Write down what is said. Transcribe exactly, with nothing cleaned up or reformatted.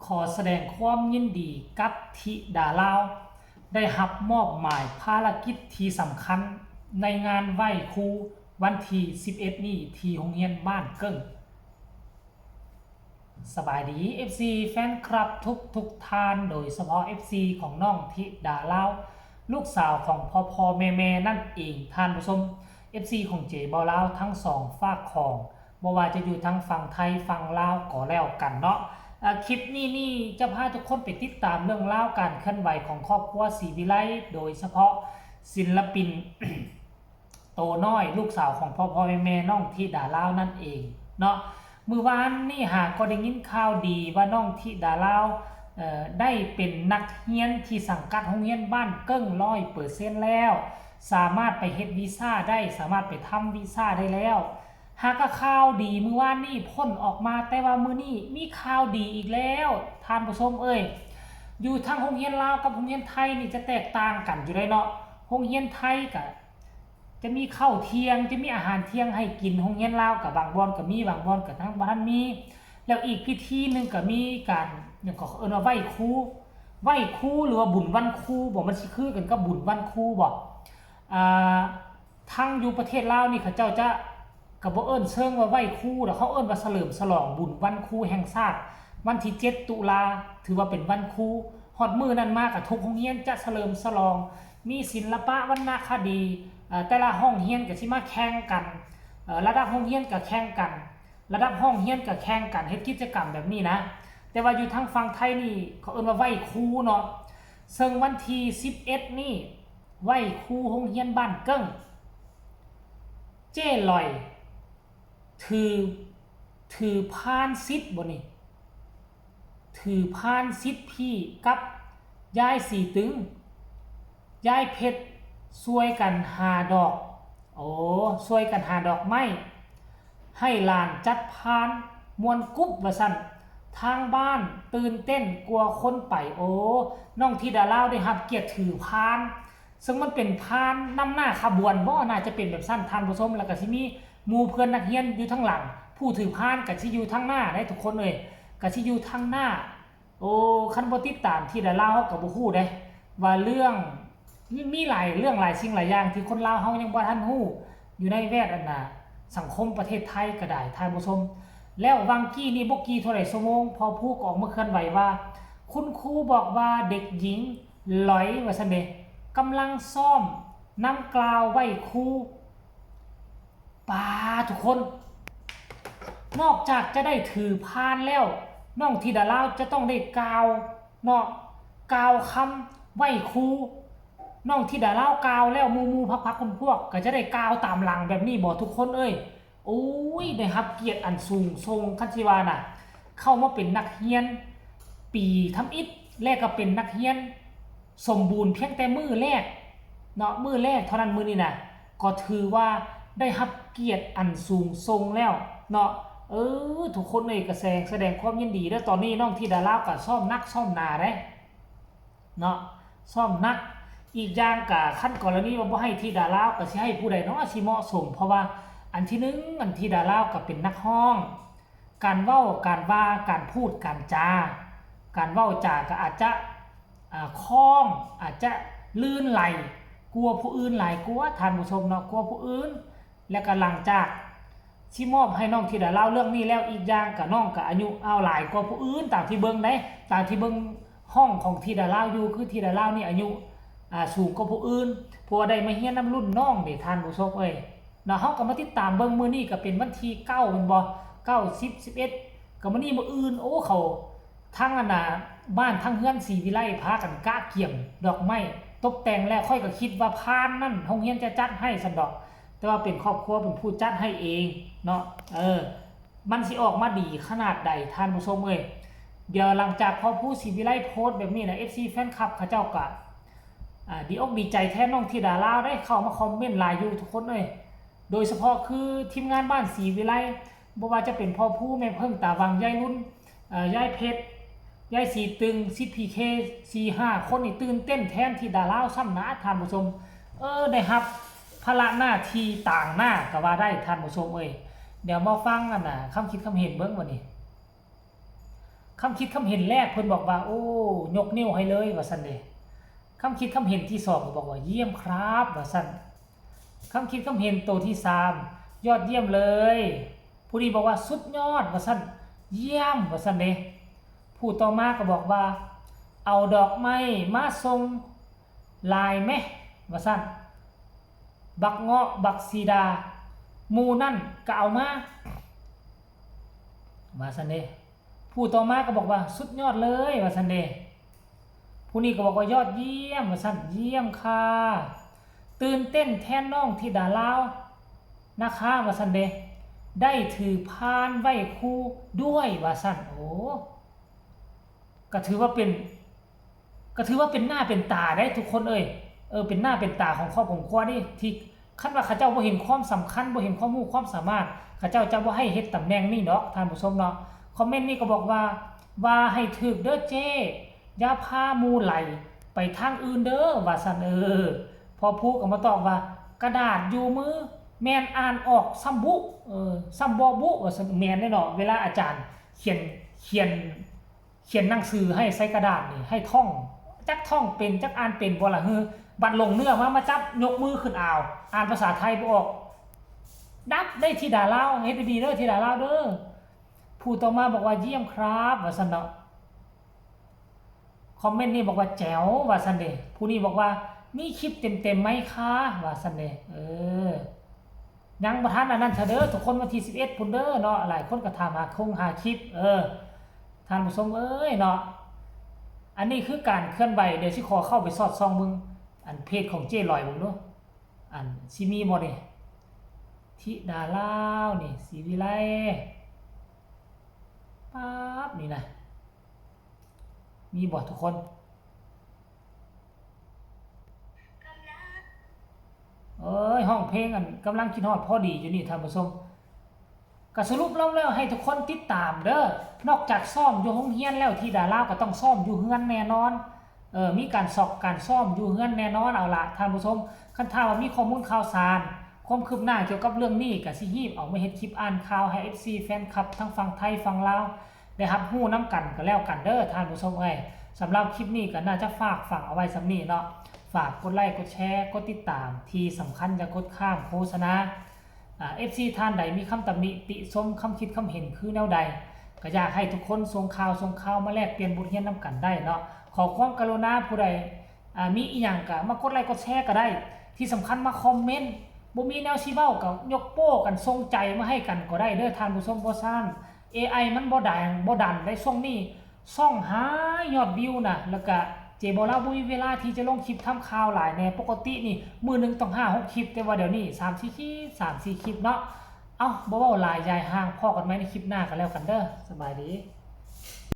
ขอแสดงความยินดีกับธิดาลาว ได้รับมอบหมายภารกิจที่สำคัญในงานไหว้ครูวันที่สิบเอ็ดนี้ที่โรงเรียนบ้านเกิ่ง สบายดี เอฟซี แฟนคลับทุกทุกท่าน โดยเฉพาะ เอฟซี ของน้องธิดาลาว ลูกสาวของพ่อพ่อแม่แม่นั่นเองท่านผู้ชม เอฟซี ของเจเบาลาวทั้งสองฝากของ บ่ว่าจะอยู่ทางฝั่งไทยฝั่งลาวก็แล้วกันเนาะ อ่า คลิปนี้นี่จะพาทุกคนไปติดตามเรื่องราวการเคลื่อนไหวของครอบครัวศรีวิไล โดยเฉพาะศิลปิน โตน้อยลูกสาวของพ่อพ่อแม่แม่น้องธิดาลาวนั่นเองเนาะ มื้อวานนี่หาก็ได้ยินข่าวดีว่าน้องธิดาลาว เอ่อ ได้เป็นนักเรียนที่สังกัดโรงเรียนบ้านเกิ่งร้อยเปอร์เซ็นต์แล้ว สามารถไปเฮ็ดวีซ่าได้ สามารถไปทำวีซ่าได้แล้ว หากก็ข่าวดีมื้อวานนี่พ่นออกมา แต่ว่ามื้อนี้มีข่าวดีอีกแล้ว ท่านผู้ชมเอ้ย อยู่ทั้งโรงเรียนลาวกับโรงเรียนไทยนี่จะแตกต่างกันอยู่ได้เนาะ โรงเรียนไทยก็จะมีข้าวเที่ยง จะมีอาหารเที่ยงให้กิน โรงเรียนลาวก็บางบ่อนก็มี บางบ่อนก็ทั้งบ่ทันมี แล้วอีกพิธีหนึ่งก็มีการ หยังก็เอิ้นว่าไหว้ครู ไหว้ครูหรือว่าบุญวันครู บ่ มันสิคือกันกับบุญวันครูบ่ อ่า ทั้งอยู่ประเทศลาวนี่เขาเจ้าจะ ก็บ่เอิ้นเชิงว่าไหว้ครูดอก เขาเอิ้นว่าเฉลิมฉลองบุญวันครูแห่งชาติ วันที่เจ็ดตุลา ถือว่าเป็นวันครู ฮอดมื้อนั้นมาก็ทุกโรงเรียนจะเฉลิมฉลอง มีศิลปะวรรณคดี เอ่อ แต่ละห้องเรียนก็สิมาแข่งกัน เอ่อ ระดับโรงเรียนก็แข่งกัน ระดับห้องเรียนก็แข่งกันเฮ็ดกิจกรรมแบบนี้นะ แต่ว่าอยู่ทางฝั่งไทยนี่เขาเอิ้นว่าไหว้ครูเนาะ ซึ่งวันที่สิบเอ็ดนี่ไหว้ครูโรงเรียนบ้านเกิ่ง เจ้ลอย ถือ ถือพานสิทธิ์บ่นี่ ถือพานสิทธิ์พี่กับยายสีตึง ยายเพชร ช่วยกันหาดอก โอ้ ช่วยกันหาดอกไม้ ให้หลานจัดพานม่วนกุ๊บว่าซั่น ทางบ้านตื่นเต้นกลัวคนไป โอ้ น้องธิดาลาวได้รับเกียรติถือพาน ซึ่งมันเป็นพานนำหน้าขบวนบ่ น่าจะเป็นแบบซั่นท่านผู้ชม แล้วก็สิมีหมู่เพื่อนนักเรียนอยู่ทางหลัง ผู้ถือพานก็สิอยู่ทางหน้าได้ทุกคนเอ้ย ก็สิอยู่ทางหน้า โอ้ คันบ่ติดตามธิดาลาวเฮาก็บ่ฮู้เด้ ว่าเรื่อง มี มีหลายเรื่องหลายสิ่งหลายอย่างที่คนลาวเฮายังบ่ทันฮู้ อยู่ในแวดอันน่ะ สังคมประเทศไทยก็ได้ท่านผู้ชม แล้ววังกี้นี่บ่กี่เท่าใดชั่วโมง พ่อครูก็ออกมาเคลื่อนไหวว่า คุณครูบอกว่าเด็กหญิงหลอยว่าซั่นเด้ กำลังซ้อมนำกล่าวไหว้ครู ปาทุกคน นอกจากจะได้ถือพานแล้ว น้องธิดาลาวจะต้องได้กล่าวเนาะ กล่าวคำไหว้ครู น้องธิดาลาวกล่าวแล้ว หมู่ๆ พรรคๆ พวกๆ ก็จะได้กล่าวตามหลังแบบนี้บ่ทุกคนเอ้ย โอ้ย ได้รับเกียรติอันสูงส่ง คันสิว่าน่ะ เข้ามาเป็นนักเรียนปีทำอิฐ และก็เป็นนักเรียนสมบูรณ์เพียงแต่มื้อแรกเนาะ มื้อแรกเท่านั้น มื้อนี้น่ะ ก็ถือว่าได้รับเกียรติอันสูงส่งแล้วเนาะ เออ ทุกคนเอ้ย ก็แสดง แสดงความยินดีเด้อ ตอนนี้น้องธิดาลาวก็ซ้อมหนักซ้อมหนาเด้ เนาะ ซ้อมหนัก อีกอย่างก็คันกรณีว่าบ่ให้ธิดาลาวก็สิให้ผู้ใดเนาะสิเหมาะสม เพราะว่าอันที่หนึ่ง อันธิดาลาวก็เป็นนักร้อง การเว้า การว่า การพูด การจา การเว้าจาก็อาจจะ อ่า คล่อง อาจจะลื่นไหลกว่าผู้อื่นหลายกว่า ท่านผู้ชมเนาะ กว่าผู้อื่น แล้วก็หลังจากสิมอบให้น้องธิดาลาวเรื่องนี้แล้ว อีกอย่างก็น้องก็อายุเอาหลายกว่าผู้อื่น ตามที่เบิ่งได้ ตามที่เบิ่งห้องของธิดาลาวอยู่ คือธิดาลาวนี่อายุ อ่า สูงกว่าผู้อื่น เพราะว่าได้มาเรียนนำรุ่นน้องเด้ ท่านผู้ชมเอ้ย เนาะ เฮาก็มาติดตามเบิ่ง มื้อนี้ก็เป็นวันที่เก้าแม่นบ่ เก้า สิบ สิบเอ็ด ก็มื้อนี้มื้ออื่น โอ้ เขา ทั้งอันน่ะ บ้านทั้งเฮือนศรีวิไลพากันกะเกียมดอกไม้ตกแต่งแล้ว ข้อยก็คิดว่าพานนั่นโรงเรียนจะจัดให้ซั้นดอก แต่ว่าเป็นครอบครัวเป็นผู้จัดให้เองเนาะ เออ มันสิออกมาดีขนาดใดท่านผู้ชมเอ้ย เดี๋ยวหลังจากพ่อครูศรีวิไลโพสต์แบบนี้นะ เอฟซี แฟนคลับเขาเจ้าก็ อ่า ดีอกดีใจแทนน้องธิดาลาวได้เข้ามาคอมเมนต์หลายอยู่ทุกคนเอ้ย โดยเฉพาะคือทีมงานบ้านศรีวิไล บ่ว่าจะเป็นพ่อครู แม่เพิ่ง ตาวัง ยายรุ่น เอ่อ ยายเพชร ยายสีตึง สิทธิ์ พีเค สี่ห้าคนนี่ตื่นเต้นแทนธิดาลาวซ้ำนะท่านผู้ชม เออ ได้รับภาระหน้าที่ต่างหน้าก็ว่าได้ท่านผู้ชมเอ้ย เดี๋ยวมาฟังกันนะ ความคิดความเห็นเบิ่งบัดนี้ คำคิดคำเห็นแรกเพิ่นบอกว่า โอ้ ยกนิ้วให้เลยว่าซั่นเด้ คำคิดคำเห็นที่สองก็บอกว่า เยี่ยมครับว่าซั่น คำคิดคำเห็นตัวที่สาม ยอดเยี่ยมเลย ผู้นี้บอกว่าสุดยอดว่าซั่น เยี่ยมว่าซั่นเด้ ผู้ต่อมาก็บอกว่า เอาดอกไม้มาส่งหลายแมะว่าซั่น บักเงาะบักสีดา หมู่นั่นก็เอามา ว่าซั่นเด้ ผู้ต่อมาก็บอกว่าสุดยอดเลยว่าซั่นเด้ ผู้นี้ก็บอกว่ายอดเยี่ยมว่าซั่น เยี่ยมค่ะ ตื่นเต้นแทนน้องธิดาลาวนะคะว่าซั่นเด้ ได้ถือพานไหว้ครูด้วยว่าซั่น โอ้ ก็ถือว่าเป็น ก็ถือว่าเป็นหน้าเป็นตาได้ทุกคนเอ้ย เออ เป็นหน้าเป็นตาของครอบของครัวนี่ ที่คันว่าเขาเจ้าบ่เห็นความสำคัญ บ่เห็นความรู้ความสามารถ เขาเจ้าจะบ่ให้เฮ็ดตำแหน่งนี้ดอก ท่านผู้ชมเนาะ คอมเมนต์นี้ก็บอกว่า ว่าให้ถืกเด้อเจ้ อย่าพาหมู่ไหลไปทางอื่นเด้อ ว่าซั่น เออ พอผู้ก็มาตอบว่า กระดาษอยู่มือ แม่นอ่านออกซ้ำบุ เออ ซ้ำบ่บุ ว่าซั่น แม่นเด้เนาะ เวลาอาจารย์เขียน เขียน เขียนหนังสือให้ใส่กระดาษนี่ ให้ท่อง จักท่องเป็น จักอ่านเป็นบ่ล่ะ ฮือ บัดลงเนื้อมา มาจับยกมือขึ้น อ้าว อ่านภาษาไทยบ่ออก ดับได้ธิดาลาว เฮ็ดดีๆเด้อธิดาลาวเด้อ ผู้ต่อมาบอกว่า เยี่ยมครับ ว่าซั่นเนาะ คอมเมนต์นี้บอกว่าแจ๋วว่าซั่นเด้ ผู้นี้บอกว่ามีคลิปเต็มๆไหมคะ ว่าซั่นเด้ เออ ยังบ่ทันอันนั้นซะเด้อ ทุกคน วันที่สิบเอ็ดพุ้นเด้อเนาะ หลายคนก็ถามหาคงหาคลิป เออ ท่านผู้ชมเอ้ยเนาะ อันนี้คือการเคลื่อนไหว เดี๋ยวสิขอเข้าไปสอดส่องเบิ่ง อันเพจของเจ้ลอยเบิ่งดู อันสิมีบ่นี่ ธิดาลาวนี่ ศรีวิไล ป๊าบ นี่นะ มีบ่ทุกคน เอ้ย ฮ้องเพลงอันกำลังคิดฮอดพอดีอยู่นี่ท่านผู้ชม ก็สรุปลงแล้วให้ทุกคนติดตามเด้อ นอกจากซ้อมอยู่โรงเรียนแล้ว ธิดาลาวก็ต้องซ้อมอยู่เฮือนแน่นอน เออ มีการซอกการซ้อมอยู่เฮือนแน่นอน เอาล่ะท่านผู้ชม คันถ้าว่ามีข้อมูลข่าวสาร ความคืบหน้าเกี่ยวกับเรื่องนี้ก็สิรีบเอามาเฮ็ดคลิปอ่านข่าวให้ เอฟซี แฟนคลับทั้งฝั่งไทยฝั่งลาวได้รับรู้นำกันก็แล้วกันเด้อท่านผู้ชมเอ้ย สำหรับคลิปนี้ก็น่าจะฝากฝังเอาไว้ส่ำนี้เนาะ ฝากกดไลค์กดแชร์กดติดตาม ที่สำคัญอย่ากดข้ามโฆษณา อ่า เอฟซี ท่านใดมีคำตำหนิติชม คำคิดคำเห็นคือแนวใด ก็อยากให้ทุกคนส่งข่าวส่งข่าวมาแลกเปลี่ยนบทเรียนนำกันได้เนาะ ขอความกรุณาผู้ใด อ่า มีอีหยังก็มากดไลค์กดแชร์ก็ได้ ที่สำคัญมาคอมเมนต์ บ่มีแนวสิเว้าก็ยกโป้กันส่งใจมาให้กันก็ได้เด้อท่านผู้ชม เพราะฉะนั้น เอไอ มันบ่ดัง บ่ดันได้ช่วงนี้ ช่องหายอดวิวนะ แล้วก็เจ้บ่าวลาวบ่มีเวลาที่จะลงคลิปทำข่าวหลายแน่ ปกตินี่มื้อหนึ่งต้องห้าหกคลิป แต่ว่าเดี๋ยวนี้สามสี่คลิป สามสี่คลิปเนาะ เอ้า บ่เว้าหลายยายห่าง พ้อกันใหม่ในคลิปหน้าก็แล้วกันเด้อ สบายดี